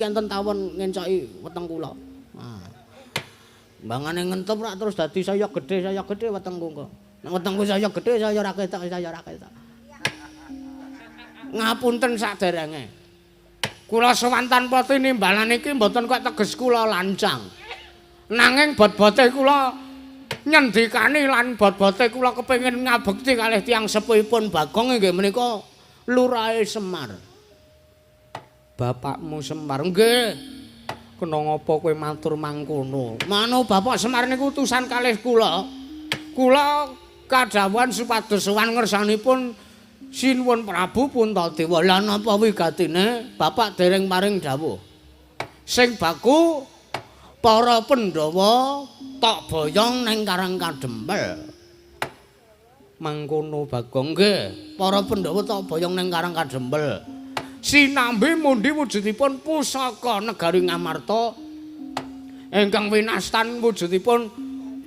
Enten tawon ngencoki weteng kula. Ah. Mbangane ngentup rak terus dadi saya gedhe wetengku kok. Nek wetengku saya gedhe saya ora ketok, saya ora ketok. Ngapunten saderenge. Kula sowan tanpa tinimbalan iki mboten kok teges kula lancang. Nanging bot-bote kula nyendikani lan bot-bote kula kepengin ngabekti kalih tiyang sepuhipun Bagong inggih menika Lurahe Semar. Bapakmu Semar? Nggih. Kena ngapa kowe matur mangkono? Manu Bapak Semar niku utusan kalih kula. Kula kadhawuhan supados sowan ngersanipun Sinuwun Prabu Puntadewa. Lah napa wigatine Bapak dereng paring dawuh? Sing baku para Pandhawa tok boyong ning Karang Kadempel. Mangkono Bagong? Nggih, para Pandhawa tok boyong ning Karang Kadempel. Sinambi mundi wujudipun pusaka negari Ngamarta ingkang winastan wujudipun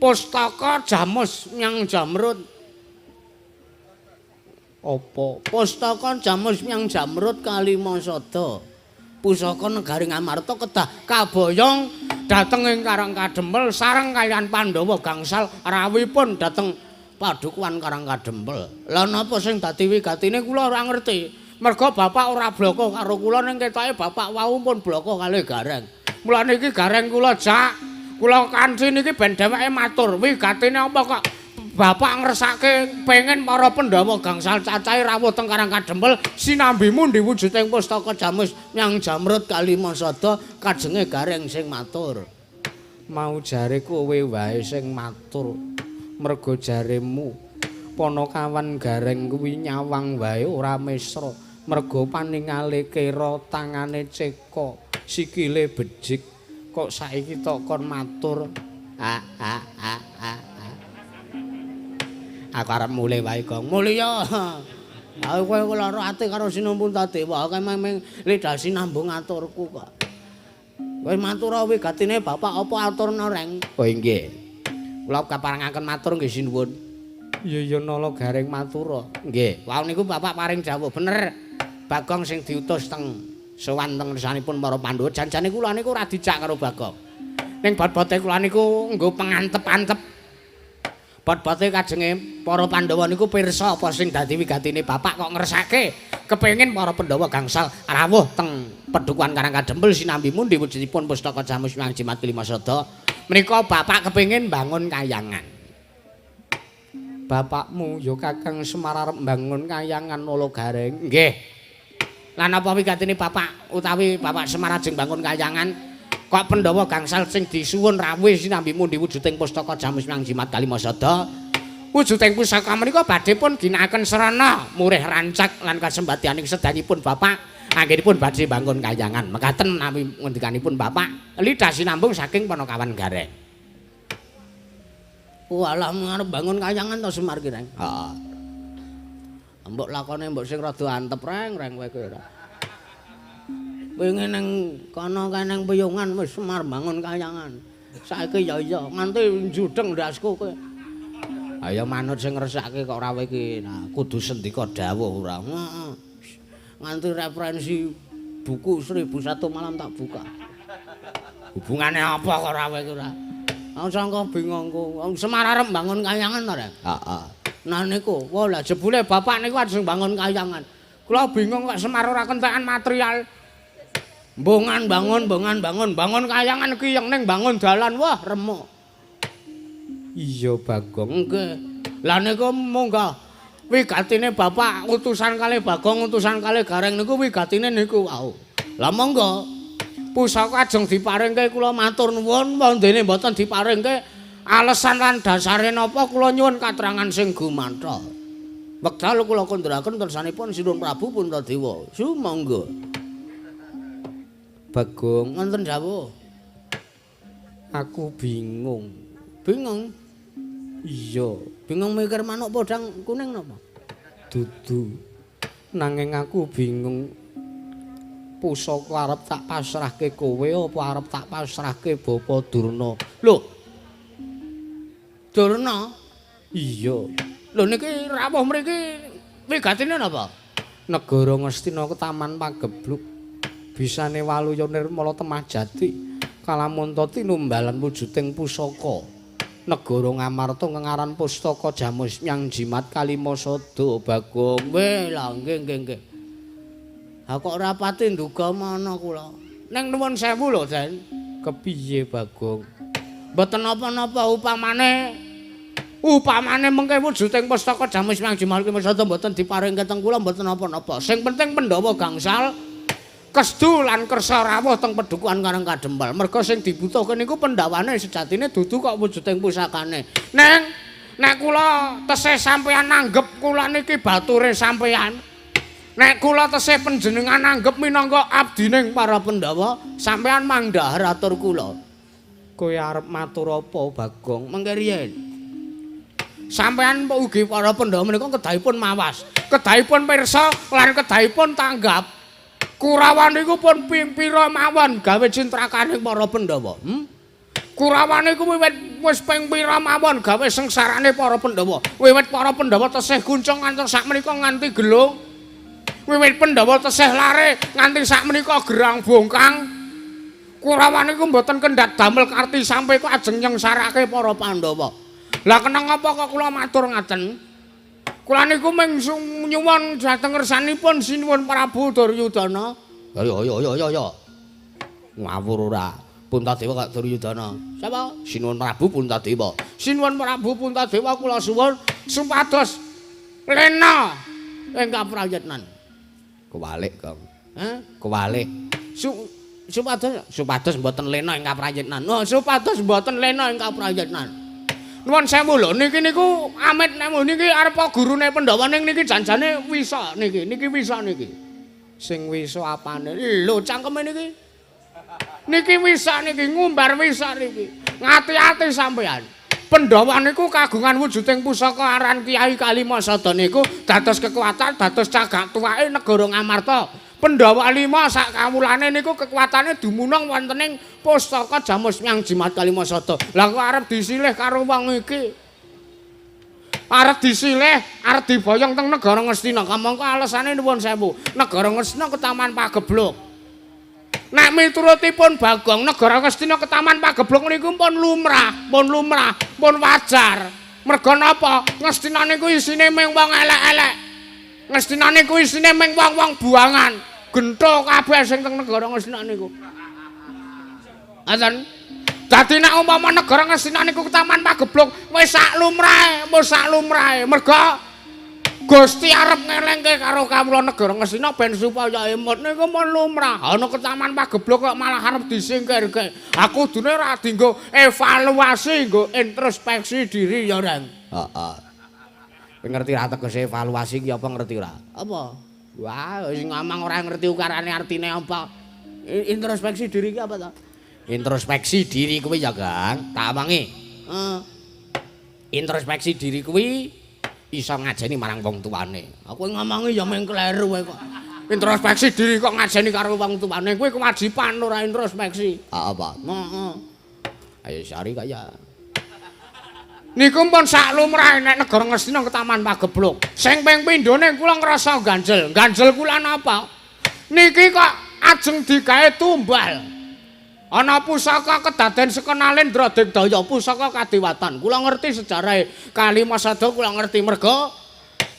pustaka Jamus Myang Jamrut. Apa? Pustaka Jamus Myang Jamrut Kalima Sada. Pusaka negari Ngamarta kedah kaboyong dhateng ing Karang Kadempel sareng kaliyan Pandhawa gangsal rawuhipun dhateng padukuhan Karang Kadempel. Lah napa sing dadi wigatine kula ora ngerti. Merga bapak ora bloko karo kula ning ketoke bapak wau pun bloko kalih Gareng. Mulane iki Gareng kula jak, kula kanthi niki ben dheweke matur wigatine apa kok bapak ngersake pengen para Pandhawa gangsal cacahe rawuh teng Karang Kadempel sinambi mundi wujuding pustaka Jamus Myang Jamrut Kalima Sada kajenge Gareng sing matur. Mau jare kowe wae sing matur. Merga jaremu Panakawan Gareng kuwi nyawang wae ora mesra. Merga paningale kera tangane ceka, sikile bejik kok saiki tok kon matur. A a a a. Aku arep mulih wae, Gong. Mulih ya. Aku kowe lara ati karo Sinuwun Puntadewa, kae meng lidah sinambung aturku kok. Kowe matur wigatine bapak apa aturna, Reng? Oh inggih. Kula kaparengaken matur nggih sinuwun. Iya iya Nala Gareng matur. Nggih. Wau niku bapak paring dawuh bener. Bagong sing diutus teng sowan teng ngersanipun para Pandhawa. Janjane kula niku ora dijak karo Bagong. Ning bot-bote kula niku nggo pengantep-antep. Bot-bote kajenge para Pandhawa niku pirsa apa sing dadi wigatine bapak kok ngersake kepengin para Pandhawa gangsal rawuh teng pedukuhan Karang Kadempel sinambi mundi wujudipun pustaka Jamus Myang Jimat Kelima Sada. Menika bapak kepengin bangun kayangan. Bapakmu ya Kakang Semar arep mbangun kayangan Nala Gareng? Nggih. Lah napa wigatine bapak utawi Bapak Semar ajeng bangun kayangan kok Pandhawa gangsal sing disuwun rawuh sinambi mundi wujuding pustaka Jamus Myang Jimat Kalima Sada? Wujuding pusaka menika badhe pun ginakaken srana murih rancak lan kasembadyaning sedayipun bapak anggenipun badhe bangun kayangan. Mekaten menawi ngendikanipun bapak lidah sinambung saking Panakawan Gareng. Walah arep bangun kayangan to Semar ki, Reng? Heeh. Mbok lakone mbok sing rada antep, Reng, Reng kowe kuwi ora. Wingi ning kono kae ning Piyungan wis Semar bangun kayangan. Saiki ya iya nganti njudeng ndasku kowe. Ayo manut sing ngresake kok ora kowe iki. Nah, kudu sendika dawuh ora. Heeh. Nganti referensi buku 1001 malam tak buka. Hubungane apa kok ora kowe iki ora? Aku sangka bingungku. Semar arep bangun kayangan to, Reng? Heeh. Nah niku, wah lah jebule bapak niku ajeng bangun kayangan. Kula bingung kok Semar ora kentekan material. Bongan bangun, bongan bangun, bangun kayangan ki yang ning bangun dalan, wah remuk. Iya Bagong, nggih. Lah niku munggah wigatine bapak utusan kalih Bagong, utusan kalih Gareng niku wigatine niku wau. Lah monggo. Pusaka ajeng diparingke kula matur nuwun, wondene mboten diparingke alesan lan dasare napa kula nyuwun katerangan sing gumanthol. Wekdal kula kandharaken kersanipun Sinuwun Prabu Puntadewa. Sumangga. Bagong, wonten dawuh. Aku bingung. Bingung? Iya, bingung mikir manuk podang kuning napa? Dudu. Nanging aku bingung. Pusaka arep tak pasrahke kowe apa arep tak pasrahke Bapa Durna? Lho. Durna? Iya. Lho niki rawuh mriki wigatine napa? Negara Ngastina Taman Pagebluk. Bisane waluya nirmala temah jati kalamunta tinumbalan wujuding pusaka. Negara Ngamarta ngengaran pustaka Jamus Nyang Jimat Kalimasada Bagong. Weh, lha nggih nggih nggih. Ha kok ora pati nduga mana kula. Ning nuwun sewu lho, Den. Kepiye Bagong? Mboten napa-napa upamane mengke wujuding pustaka Jamus Nyang Jimat Kalimasada mboten diparingke teng kula mboten napa-napa. Sing penting Pandhawa gangsal kestu lan kersa rawuh teng pedukuhan Karang Kadempel. Merga sing dibutuhke niku pendhawane sejatine dudu kok wujuding pusakane. Neng nek kula tesih sampeyan nanggep kula niki bature sampeyan. Nek kula tesih panjenengan nanggep minangka abdining para Pandhawa, sampeyan mangdhahar atur kula. Kowe arep matur apa, Bagong? Mengke riyen. Sampeyan ugi para Pandhawa menika kedahipun mawas, kedahipun pirsa lan kedahipun tanggap. Kurawa niku pun ping pira mawon gawe cintrakane para Pandhawa. Kurawa niku wiwit wis ping pira mawon gawe sengsarane para Pandhawa. Wiwit para Pandhawa tesih kuncung ngantos sakmenika nganti gelung. Wiwit Pandhawa tesih lare nganti sakmenika gerang bongkang. Kurawa niku mboten kendhat damel karti sampe kok ajeng nyengsarake para Pandhawa. Lah kenang apa kok kula matur ngaten? Kula niku mung nyuwun dhateng ngersanipun Sinuwun Prabu Duryudana. Ayo ayo ayo ayo. Ngawur ora. Puntadewa kak Duryudana. Sapa? Sinuwun Prabu Puntadewa. Sinuwun Prabu Puntadewa kula suwun supados lena ing kaprayitnan. Kewalik, Kang. Hah? Kewalik. Supados supados mboten lena ing kaprayitnan. Oh, supados mboten lena ing kaprayitnan. Nuwun sewu lho, niki niku amit nek niki arep gurune Pandhawa ning niki janjane wisa niki, niki wisa niki. Sing wisa apane? Lho cangkeme niki. Niki wisa niki ngumbar wisa niki. Ngati-ati sampean. Pandhawa niku kagungan wujuding pusaka aran Kyai Kalimasada niku dados kekuatan, dados cagak tuwake negara Ngamarta. Pandhawa lima sak kawulane niku kekuatane dumunung wonten ing pustaka Jamus Nyang Jimat Kalimasada. Lah kok arep disilih karo wong iki? Arep disilih, arep diboyong teng negara Ngastina. Kamangka alesane nuwun sewu. Negara Ngastina ketaman pagebluk. Nek miturutipun Bagong, negara Ngastina ketaman pagebluk niku pun lumrah, pun lumrah, pun wajar. Merga napa? Ngastina niku isine mung wong elek-elek. Ngastina niku isine mung wong-wong buangan. Gentho kabeh sing teng negara Ngastina niku. Ngaten. Dadi nek umpama negara Ngastina niku ketaman pagebluk wis sak lumrahe, wis sak lumrahe. Merga Gusti arep ngelengke karo kawula negara Ngastina ben supaya emut niku mun lumrah. Ana ketaman pagebluk kok malah arep disingkirke. Aku kudune ora dienggo evaluasi, nggo introspeksi diri ya, Reng. Heeh. Kowe ngerti ra tegese evaluasi ki apa ngerti ora? Apa? Wah, wis ngomong ora ngerti ukarane artine apa. Introspeksi diri ki apa ta? Introspeksi diri kuwi ya, Kang. Tak omongi. Heeh. Introspeksi diri kuwi iso ngajeni marang wong tuane. Aku ngomongi ya mung kleru kowe kok. Introspeksi diri kok ngajeni karo wong tuane kuwi kewajiban ora introspeksi. Ha apa? Heeh. Ayo sari kaya. Niku pun sak lumrahe nek negara Ngastina ketaman pagebluk. Sing ping pindhone kula ngrasa ganjel. Ganjel kula napa? Niki kok ajeng digawe tumbal. Ana pusaka kedaden saka Nalendra Digdaya, pusaka kadewatan. Kula ngerti sejarahe Kalimasada, kula ngerti merga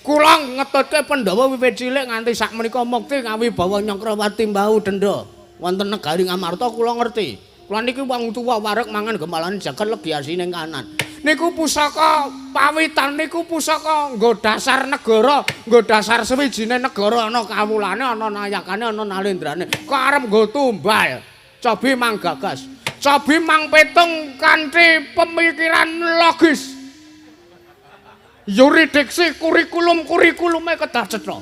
kula ngetutke Pandhawa wiwit cilik nganti sakmenika mukti ngawibawa Nyakrawati Mbau Denda wonten negari Ngamarta kula ngerti. Kula niki wong tuwa wareg mangan gemalane jagat legi asine kanan. Niku pusaka pawitan niku pusaka nggo dasar negara, nggo dasar sewijine negara ana kawulane, ana nayakane, ana nalendrane. Kok arep nggo tumbal? Cobi mang gagas. Cobi mang petung kanthi pemikiran logis. Yuridiksi kurikulum-kurikulume kedah cetha.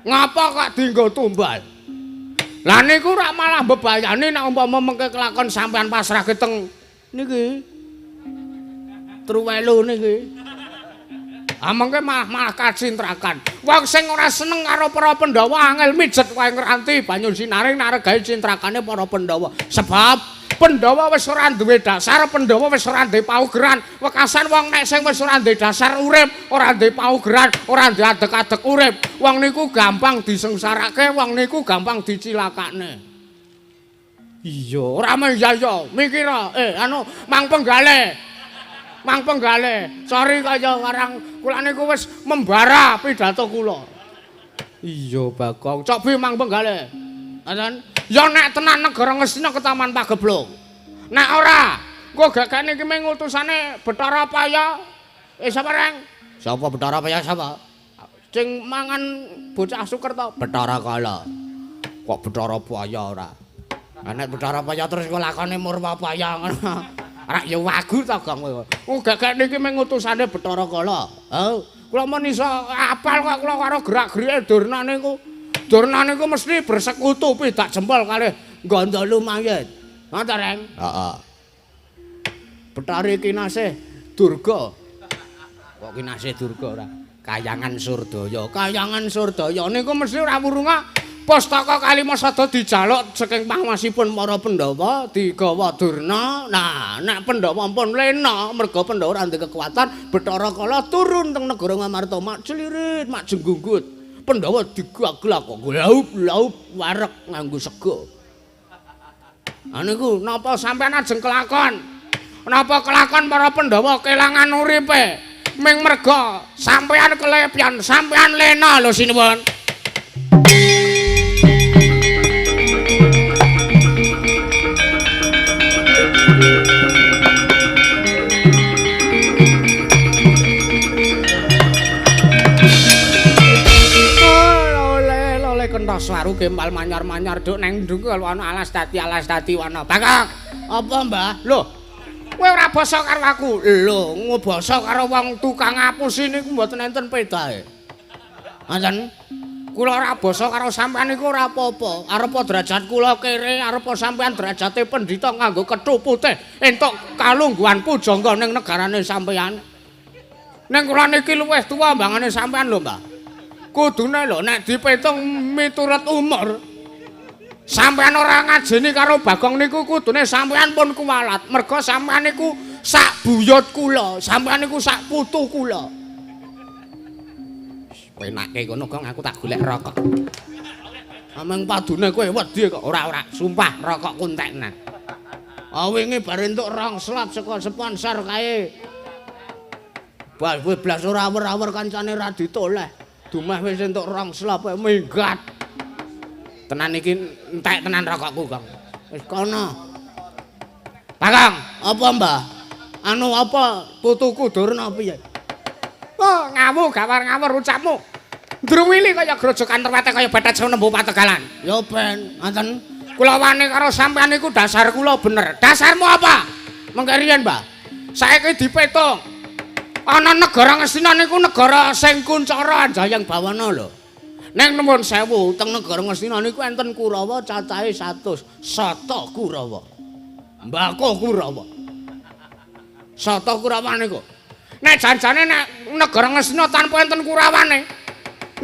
Ngapa kok dienggo tumbal? Lah niku rak malah mbebayani nek umpama mengke kelakon sampean pasrahke teng niki. Truwelu niki. Ah mengke malah kacintrakan. Wong sing ora seneng karo para Pandhawa angel mijet wae ngranti banyu sinaring naregae cintrakane para Pandhawa. Sebab Pandhawa wis ora duwe dasar, Pandhawa wis ora duwe paugeran. Wekasan wong nek sing wis ora duwe dasar urip, ora duwe paugeran, ora duwe adeg-adeg urip, wong niku gampang disengsarake, wong niku gampang dicilakakne. Iya, ora mung iya iya, mikira anu Mang Penggale. Mang Penggale, sorry kaya karang kula niku wis membara pidato kula. Iya, Bagong. Cobi Mang Penggale. Ngoten. Ya nek tenan negara Ngastina ketaman Pageblug. Nek ora, engko gagane iki mung utusane Bathara Paya. Sapa reng? Sapa Bathara Paya sapa? Sing mangan bocah Sukerta. Bathara Kala. Kok Bathara Paya ora? Lah nek Bathara Paya terus kok lakone Murwapaya ngono. Ora ya wagu ta Gong kowe. Oh gagane iki mung utusane Bathara Kala. Oh, kula mun iso apal kok kula karo gerak-gerike Durna niku. Durna niku mesti bersekutu pidak jempol kalih Gandala mayit. Ngoten, Reng? Heeh. Bathari Kinasih Durga. Kok Kinasih Durga ora? Kayangan Surdaya. Kayangan Surdaya niku mesti ora wurunga pustaka Kalimasada dijaluk saking panguwasipun para Pandhawa digawa Durna. Nah, nek Pandhawa pun lena merga Pandhawa ora duwe kekuatan, Bathara Kala turun teng negara Ngamarta mak celirit, mak jenggunggut. Pandhawa digaglak kok laup-laup wareg nganggo sega. Ha niku napa sampean ajeng kelakon? Napa kelakon para Pandhawa kelangan uripe? Ming merga sampean kelepyan, sampean lena lho sinuwun. Swaru gempal manyar-manyar duk neng ndungkul ana alas dadi wana. Bagong, apa Mbah? Lho, kowe ora basa karo aku. Lho, ngobasa karo wong tukang ngapusi niku mboten enten pedahe. Ngoten. Kula ora basa karo sampean niku ora apa-apa. Arepa derajat kula kere, arepa sampean derajate pendhita nganggo kethu putih entuk kalungguhan pujangga ning negarane sampean. Ning kula niki luwih tuwa mbangane sampean lho, Mbah. Kudune lho nek dipitung miturut umur sampean ora ngajeni karo Bagong niku kudune sampean pun kuwalat merga sampean niku sak buyut kula, sampean niku sak putu kula. Penake kono Gong, aku tak golek rokok. Ameng padune kowe wedi kok. Ora ora, sumpah rokokku enteknen. Ah wingi bar entuk rong slot saka sponsor kae. Bas blas ora awer-awer kancane ra ditoleh. Dumeh wis entuk rong slop minggat. Tenan iki entek tenan rokokku, Kang. Wis kono. Bagong, apa Mbah? Anu apa putuku Durna piye? Oh, ngawu gawar ngawur ucapmu. Ndruwili kaya grojokan terwete kaya bethet senembu pategalan. Ya ben, ngoten. Kula wani karo sampean niku dasar kula bener. Dasarmu apa? Mengke riyen, Mbah. Saiki dipetung. Ana negara Ngastina niku negara sing kuncara anjayeng bawana lho. Ning nuwun sewu teng negara Ngastina niku enten Kurawa cacahe 100, sata Kurawa. Mbako Kurawa. Sata Kurawa niku. Nek janjane nek negara Ngastina tanpa enten Kurawane.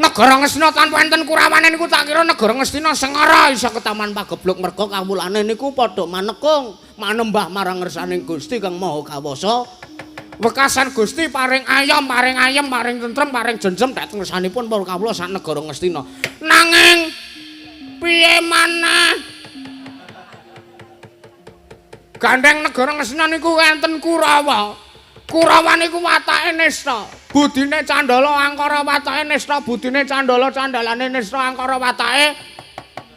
Negara Ngastina tanpa enten Kurawane niku tak kira negara Ngastina sengara iso ketaman Pageblug merga kawulane niku padha manekung manembah marang ngersaning Gusti Kang Maha Kawasa. Wekasan Gusti paring ayom, paring ayem, paring tentrem, paring jenjem dhateng ngersanipun para kawula sak negara Ngastina. Nanging piye maneh? Gandeng negara Ngastina niku enten Kurawa. Kurawa niku watake nista, budine candala angkara watake nista, budine candala candalane nista angkara watake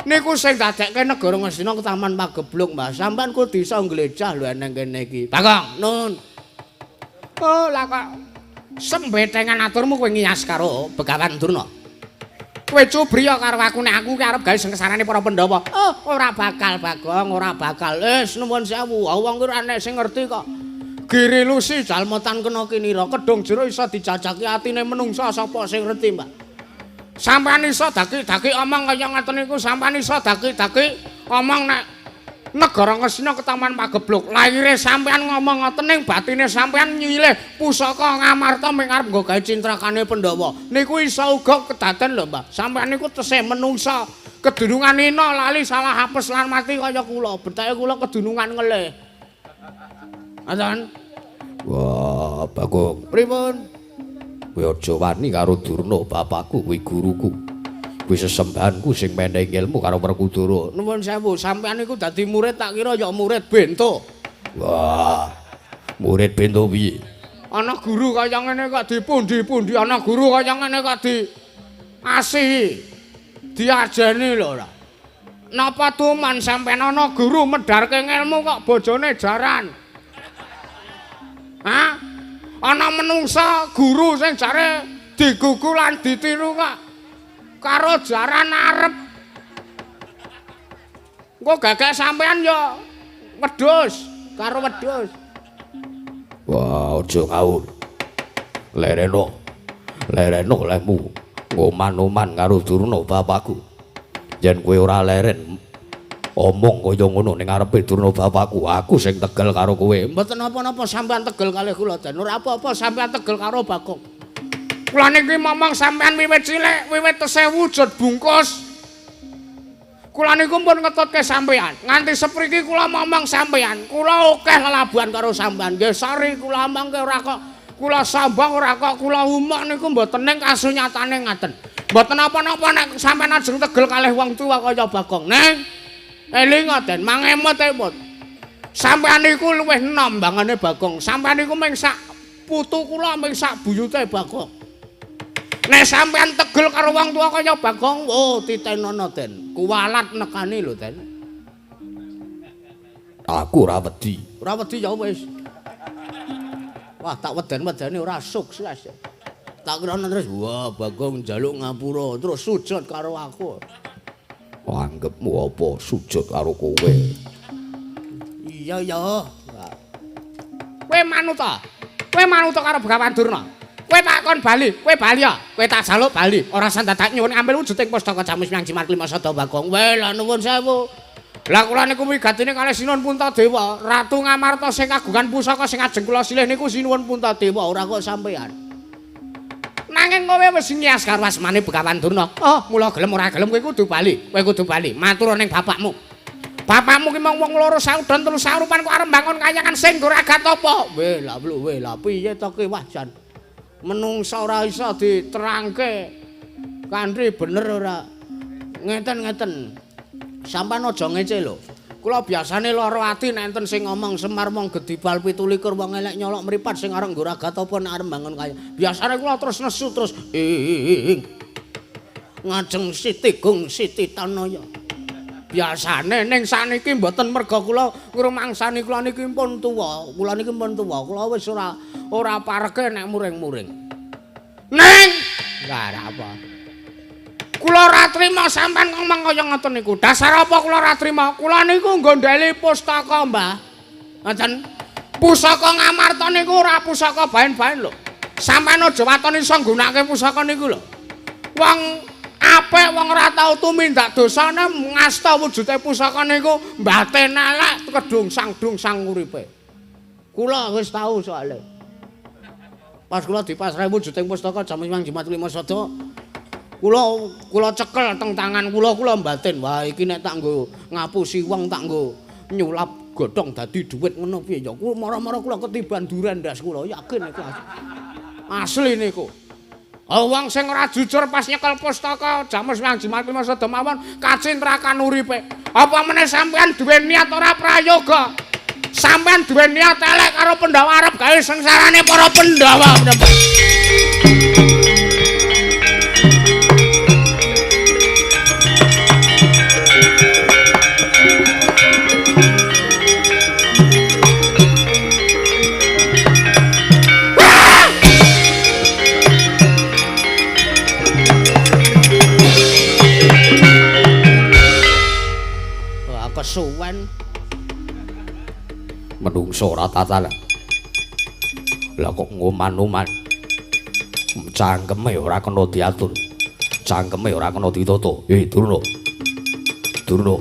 niku sing dadekke negara Ngastina ketaman Pageblug, Mbah. Sampeyan kudu iso nglejah lho eneng kene iki. Bagong, nun. Oh, lah kok sembetengan aturmu kowe ngiyas karo Begawan Durna. Kowe cubriya karo aku nek aku ki arep gawe sengsarane para Pandhawa. Oh, ora bakal Bagong, ora bakal. Wis nuwun sewu, wong ki ora enek sing ngerti kok. Giri lusi jalma tan kena kinira, kedung jero iso dijajaki atine menungsa sapa sing ngerti, Mbak. Sampeyan iso daki-daki omong kaya ngoten niku, sampeyan iso daki-daki omong nek negara Ngastina ketaman Pageblug. Lahire sampeyan ngomong ngoten ning batine sampeyan nyilih pusaka Ngamarta ming arep nggo gawe cintrakane Pandhawa. Niku iso uga kedaden lho, Mbah. Sampeyan niku tesih menungsa. Kedunungan ina lali salah apes lan mati kaya kula. Betake kula kedunungan ngelih. Ngoten. Wah, Bagong. Pripun? Kowe aja wani karo Durna bapakku kuwi guruku. Kuwi sesembahanku sing menehi ilmu karo Werkudara. Nuwun sewu, sampean niku dadi murid tak kira ya murid bento. Wah. Murid bento piye? Ana guru kaya ngene kok dipundi-pundi, ana guru kaya ngene kok di asihi. Diajeni lho ora. Napa tuman sampean ana guru medharke ngelmu kok bojone jaran? Hah? Ana menungsa guru sing jare digugu lan ditiru kok karo jaran arep. Engko gagak sampean ya wedhus karo wedhus. Wah, aja ngawur. Lereno. Lereno lehmu. Ngoman-oman karo Durna bapakku. Yen kowe ora leren omong kaya ngono ning ngarepe Durna bapakku, aku sing tegel karo kowe. Mboten napa-napa sampean tegel kalih kula, Den. Ora apa-apa sampean tegel karo Bagong. Kula niki momong sampean wiwit cilik, wiwit tesih wujud bungkus. Kula niku pun ngetutke sampean. Nganti sepriki kula momong sampean. Kula akeh lelabuhan karo sampean. Nggih, sorry kula omongke ora kok kula sambang ora kok kula umuk niku mboten ning kasunyatane ngaten. Mboten napa-napa nek sampean ajeng tegel kalih wong tuwa kaya Bagong. Neng elinga Den, mangemot-emot. Sampean niku luwih enom bangane Bagong. Sampean niku mung sak putu kula mung sak buyute Bagong. Nek sampean tegel karo wong tuwa kaya Bagong, oh titenono Den. Kuwalat nekani lho Den. Aku ora wedi. Ora wedi ya wis. Wah, tak weden-wedeni ora sukses. Tak kira terus, wah Bagong njaluk ngapura, terus sujud karo aku. Anggepmu apa sujud karo kowe? Iya ya. Kowe manut ta? Kowe manut karo Begawan Durna? Kowe tak kon bali, kowe bali ya. Kowe tak jaluk bali. Ora usah dadak nyuwun ambil wujuding pustaka Jamus Miang Jimat Lima Sada Bagong. Weh, lah nuwun sewu. Lah kula niku wigatine kalih Sinuwun Puntadewa, Ratu Ngamarta sing kagungan pusaka sing ajeng kula silih niku Sinuwun Puntadewa, ora kok sampean. Nanging kowe wis ngias karo asmane Begawan Durna. Oh, mula gelem ora gelem kowe kudu bali. Kowe kudu bali. Matur ning bapakmu. Bapakmu ki mung wong loro saudon telu saurupan kok arep mbangun kayangan sing nggo ragat apa? Weh, lah weh, lah piye to ki wah jan. Menungsa ora iso diterangke. Kanthi bener ora. Ngeten-ngeten. Sampeyan aja ngece lho. Kula biasane lara ati nek enten sing ngomong Semar wong gedibal 27 wong elek nyolok mripat sing arep nggo ragat apa nek arep mbangun kaya. Biasane kula terus nesu terus ing ngajeng Siti Gung Siti Tanaya. Biasane ning sakniki mboten merga kula ngrumangsani kula niki pun tuwa. Kula niki pun tuwa. Kula wis ora pareke nek muring-muring. Ning ora apa. Kula ora trima sampean ngomong kaya ngoten niku. Dasar apa kula ora trima? Kula niku nggondheli pustaka, Mbah. Ngoten. Pusaka Ngamarta niku ora pusaka baen-baen lho. Sampean aja waton iso nggunakake pusaka niku lho. Wong apik wong ora tau tumindak dosane ngasta wujude pusaka niku mbaten elek kedung sang-dung-sang uripe. Kula wis tau soalé. Pas kula dipasrahi wujuding pustaka Jamus Miang Jimat Lima Sada, kula cekel teng tangan kula, kula mbatin, wah iki nek tak nggo ngapusi wong tak nggo nyulap godhong dadi dhuwit ngono piye ya. Kula mara-mara kula ketiban duren ndas kula, yakin iku asli niku. Wong sing ora jujur pas nyekel pustaka Jamus Miang Jimat Lima Sada mawon kacintrakan uripe. Apa meneh sampean duwe niat ora prayoga? Sampean duwe niat elek karo Pandhawa arep gawe sengsarane para Pandhawa. Kesuwen menungso ora tatanan. Lah kok ngoman-oman. Cangkeme ora kena diatur. Cangkeme ora kena ditata. Durna. Durna.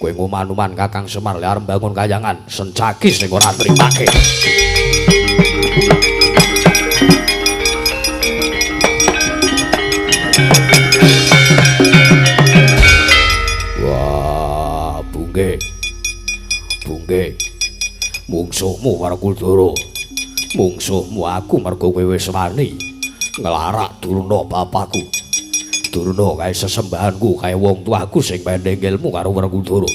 Kowe ngoman-oman Kakang Semar lek arep mbangun kayangan, sencaki sing ora trimake. Bungke. Mungsuhmu Werkudara. Mungsuhmu aku mergo kowe wis wani nglarak Durna bapakku. Durna kae sesembahanku, kae wong tuaku sing pendeng ilmu karo Werkudara.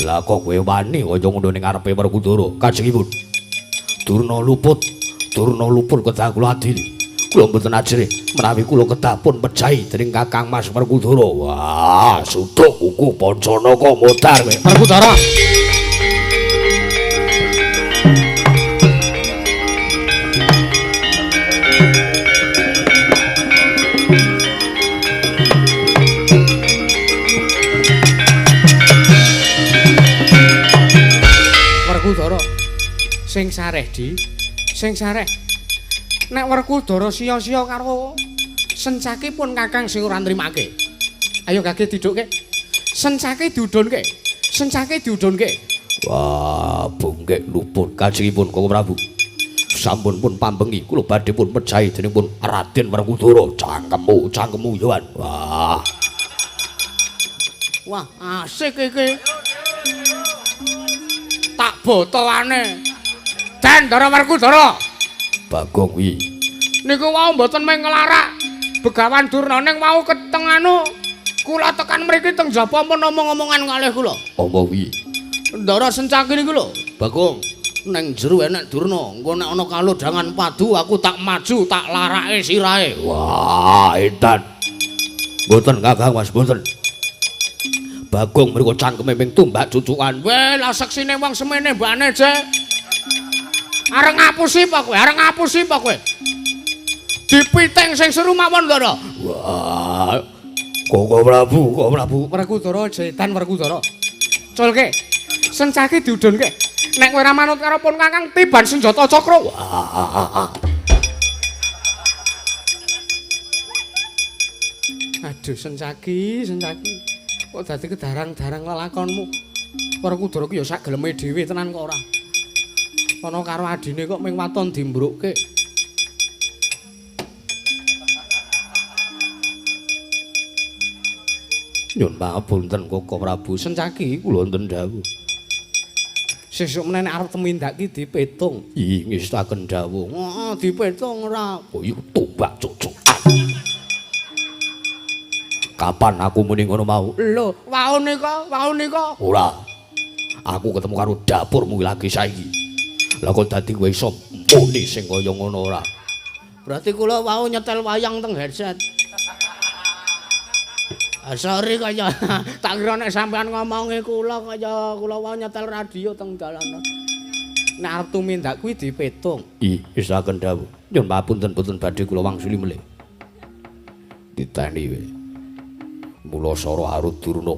Lah kok kowe wani kaya ngono ning ngarepe Werkudara? Kanjengipun. Durna luput, Durna luput kedah kula adili. Kula mboten ajrih menawi kula kedah pun pejahi dening Kakang Mas Werkudara. Wah, suduk kuku Pancanaka modar kowe. Werkudara. Werkudara sing sareh di, sing sareh. Nek Werkudara sia-sia karo Sencaki pun Kakang sing ora nrimake. Ayo gage didhukke. Sencaki diudhunke. Sencaki diudhunke. Wah, bungkek luput kanjengipun Koko Prabu. Sampun pun pambengi kula badhe pun pejahi dening pun Raden Werkudara. Cangkemmu, cangkemmu yoan. Wah. Wah, asik iki. Tak botoane. Den Ndara Werkudara. Bagong kuwi. Niku wau mboten mung nglarak Begawan Durna ning wau keteng anu kula tekan mriki teng jaba pun omong-omongan kalih kula. Apa kuwi? Ndara Sencaki niku lho, Bagong. Neng jero enek Durna, engko nek ana kalodhangan padu aku tak maju tak larake sirahe. Wah, edan. Mboten Kakang Mas, mboten. Bagong mriku cangkeme ming tumbak cucukan. Weh, lah seksine wong semene mbane, Je. Arep ngapusi apa kowe? Arep ngapusi apa kowe? Dipiting sing seru mawon, Ndara. Wah. Koko Prabu, Koko Prabu. Werkudara jetan Werkudara. Culke. Sencaki diudhunke. Nek kowe ora manut karo pun Kakang tiban senjata cakra. Wah. Aduh, Sencaki, Sencaki. Kok dadi kedarang-darang lelakonmu. Werkudara ki ya sak geleme dhewe tenan kok ora. Ana karo adine kok ming waton dimbrukke. Nyun pangapunten Koko Prabu. Sencaki kula wonten dawuh. Sesuk meneh nek arep tumindak ki dipetung. Ih, ngestaken dawuh. Heeh, dipetung ora. Kaya tumbak cucukan. Kapan aku muni ngono mau? Lho, wau nika, wau nika. Ora. Aku ketemu karo dapurmu lagi saiki. Lah kok dadi kowe iso muni sing kaya ngono ora? Berarti kula wau nyetel wayang teng headset. Ah, sorry kaya tak kira nek sampean ngomongi kula kaya kula wau nyetel radio teng dalan. Nek arep tumindak kuwi dipetung. Ih, isaken dawuh. Nyun papunten boten badhe kula wangsuli melih. Diteni we. Mula sora arut Durna.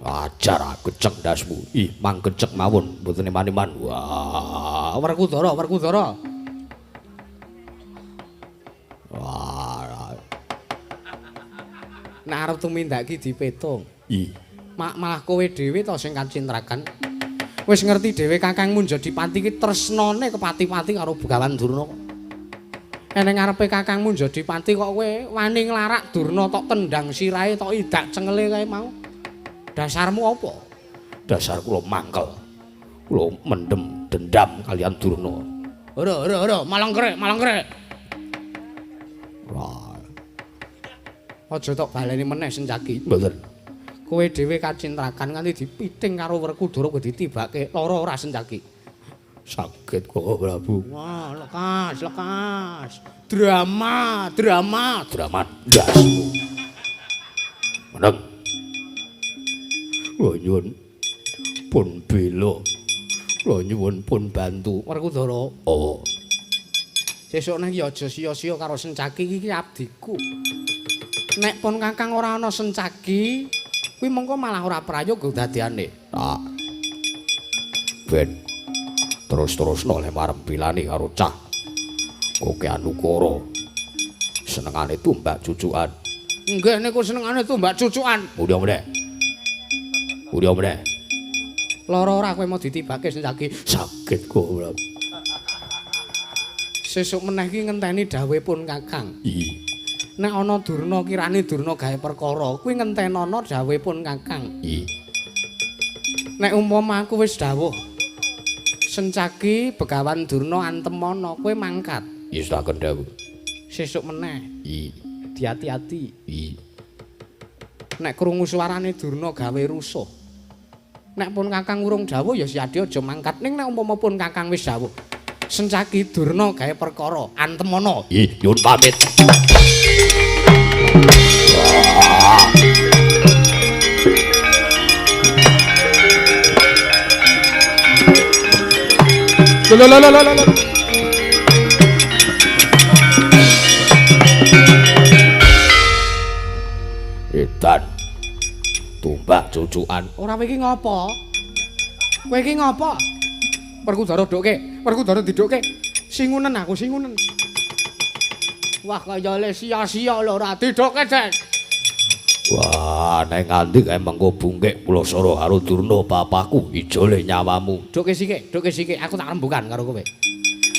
Ajar gecek ndasmu. Ih, mang gecek mawon mboten eman-eman. Wah, Werkudara, Werkudara. Wah. Nek arep tumindak ki dipetung. Ih, malah kowe dhewe to sing kacintrakan. Wis ngerti dhewe Kakangmu Njadipati ki tresnane kepati-pati karo Begawan Durna. Eneng ngarepe Kakangmu Njadipati kok kowe wani nglarak Durna tok tendang sirahe tok idak cengele kae mau. Dasarmu apa? Dasar kula mangkel. Kula mendem dendam kalian Durna. Ora, ora, ora, malangkrek, malangkrek. Wah. Aja tok baleni meneh Sencaki. Mboten. Kowe dhewe kacintrakan nganti dipiting karo Werkudara kowe ditibake lara ora Sencaki. Sakit kok Prabu. Wah, lekas, lekas. Drama, drama, drama ndasmu. Meneng. Kula nyuwun pun bela. Kula nyuwun pun bantu Werkudara. Oh. Sesuk nang ya aja sia-sia karo Sencaki iki abdiku. Nek pun Kakang ora ana Sencaki, kuwi mengko malah ora prayoga dadiane. Tak. Ben terus-terusno le marempilane karo cah. Koke Anukara. Senengane tumbak cucukan. Nggih niku senengane tumbak cucukan. Udah meneh. Udah meneh. Lara ora kowe mau ditibake Sencaki? Sakit kok. Sesuk meneh iki ngenteni dawuhe pun Kakang. Iya. Nek ana Durna kirane Durna gawe perkara, kuwi ngentenono dawuhe pun Kakang. Iya. Nek umpama aku wis dawuh, Sencaki Begawan Durna antemana, kowe mangkat. Istaken dawuh. Sesuk meneh. I. Diati-ati. I. Nek krungu suarane Durna gawe rusuh. Nek pun Kakang urung dawuh ya Siadi aja mangkat. Ning nek umpama pun Kakang wis dawuh, Sencaki Durna gawe perkara antemana. I, nyuwun pamit. Lho lho lho lho lho. Edan. Tumbak cucukan. Ora kowe iki ngopo? Kowe iki ngopo? Werkudara dukke, Werkudara didukke. Singunen aku, singunen. Wah, kaya le sia-sia lho ora didukke, Dek. Wah, nek nganti kae mengko bungkik Pulasara karo Durna bapakku ijole nyawamu. Dukke sike, dukke sike, aku tak rembukan karo kowe.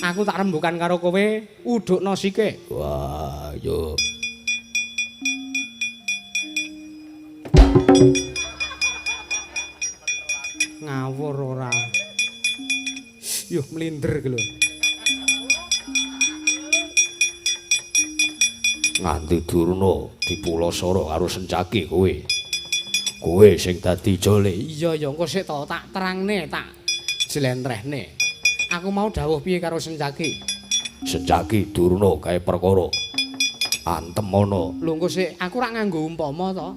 Aku tak rembukan karo kowe, udukno sike. Wah, yo. Ngawur ora. Yuh, mlinder iki lho. Nganti Durna dipulasara karo Sencaki kowe. Kowe sing dadi jole. Iya ya, engko sik to tak terangne, tak jlentrehne. Aku mau dawuh piye karo Sencaki? Sencaki Durna gawe perkara. Antemana. Lho engko sik, aku ora nganggo umpama to.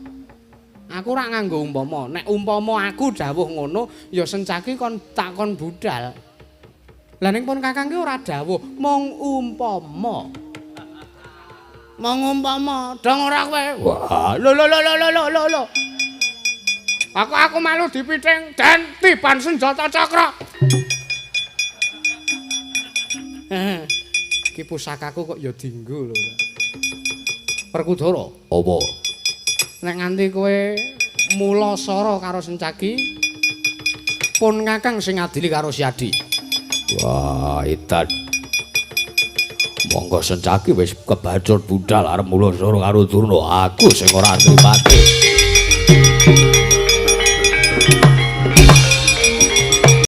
Aku ora nganggo umpama. Nek umpama aku dawuh ngono, ya Sencaki kon tak kon budal. Lah ning pun Kakang ki ora dawuh, mung umpama. Mung umpama, dong ora kowe. Wah, lho lho lho lho lho lho lho. Aku malu dipiting dan tiban senjata cakra. Ki pusakaku kok ya dinggo lho. Werkudara, apa? Nek nganti kowe mulasara karo Sencaki, pun Kakang sing ngadili karo Siadi. Wah, edan. Monggo Sencaki wis kebacut budal arep mulasara karo Durna, aku sing ora nrimake.